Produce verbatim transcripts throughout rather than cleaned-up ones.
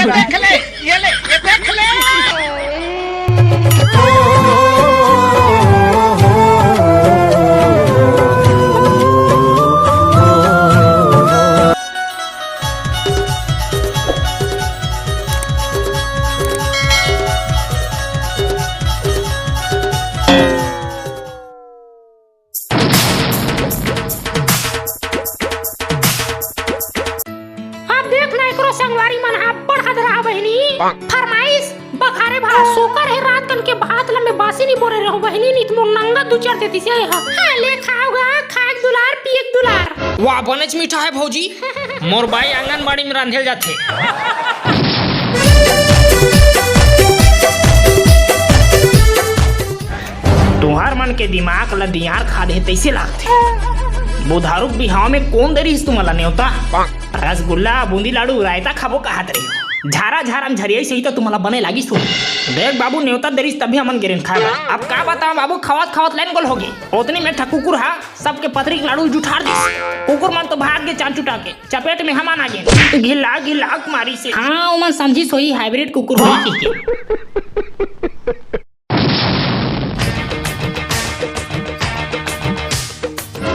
देख ले, ये ले, ये देख ले। अब देख ना, एकरो संगवारी मन ह अब्बड़ हदरा बहिनी। फरमाइश, बघारे भात, सोकर हे रात कन के भात ल मैं बासी नी बोरे रहूं बहिनी, नी त मोर नंगा दू चार देती से ह। हाँ, ले खाओगा, खाए के दुलार, पिए के दुलार। वाह, बनेच मीठा है भौजी। मोर बाई आंगनबाड़ी में रांधेल जाथे। तुंहर मन के दिमाग ल दियार खा दे तइसे लागथे। बुधारू के बिहाव में कोन दे रिहिस तुमन ला नेवता? रसगुल्ला, बूंदी लाडू, रायता खाबो कहत रहे। झारा झारा में झरियाई सही तो तुमन ला बने लागिस हो। देख बाबू, नेवता दे रिहिस तभी हमन गे रेन खाए बर। अब का बताओं बाबू, खवात खवात लाइन गोल होगे। ओतनी में ठा कुकुर हा सबके पथरी के लाडू जुठार दिस। कुकुर मन तो भाग गे चांचू टाके। चपेट में हमन आ गेन। घिल्ला घिल्ला के मारिस हे। हाँ, ओमन समझिस होही हाइब्रिड कुकुर होही कहिके।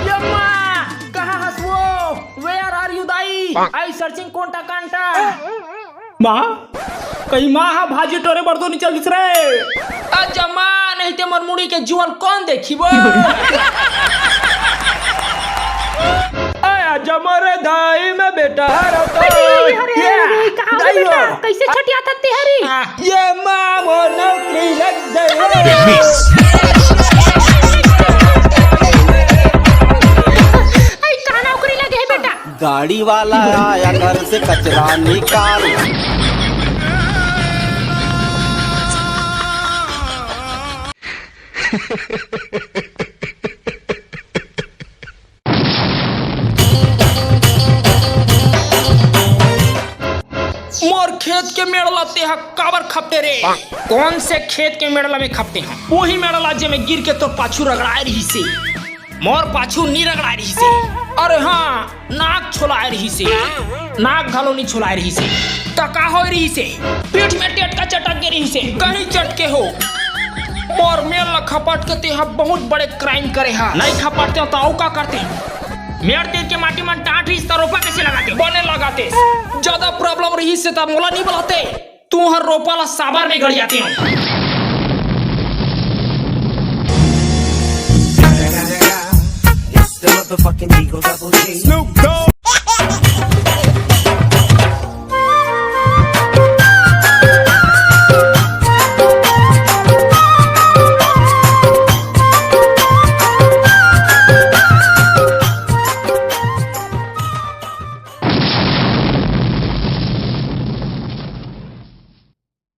यम्मा, कहाँ हस वो? Where are you, दाई? I searching कोंटा कांटा। माँ, कहीं माँ हा भाजी टोरे बर तो नहीं चल दिस रे? आजा माँ, नहीं ते मोर मुड़ी के जुअल कौन देखी वो? आया जमर दाई में बेटा हरता। अरे, अरे, अरे, अरे, कहाँ हो दाई बेटा? हो। कैसे छटिया था तेहरी? ये माँ मोर नौकरी लग गई। ऐ, कहाँ नौकरी लगे है बेटा? गाड़ी वाला आया घर से कचरा निकाल। मोर खेत के मेड़ ला तेहा काबर खपटे रे? कौन से खेत के मेड़ ला मैं खपटे हूँ? वही मेड़ ला जे मैं गिर के तोर पाछू रगड़ाए रहिसे। मोर पाछू नी रगड़ाए रहिसे। अरे हाँ, नाक छोलाए रहिसे। नाक घलो नी छोलाए रहिसे। त का होए रहिसे? पीठ में टेटका चटक गे रहिसे। कहीं चटके हो। मोर मेड़ ला खपट के तेहा बहुत बड़े crime करे हा। नहीं खपटते हो त अउ का करते? मेड़ तीर के माटी मन टाट रहिस त रोपा कैसे लगाते? बने लगाते। ज्यादा problem रहिस से त मोला नी बुलाते। तू हर रोपा ला साबर में गड़ जाते हो। It's the motherfucking Eagle Double G. Snoop Dogg.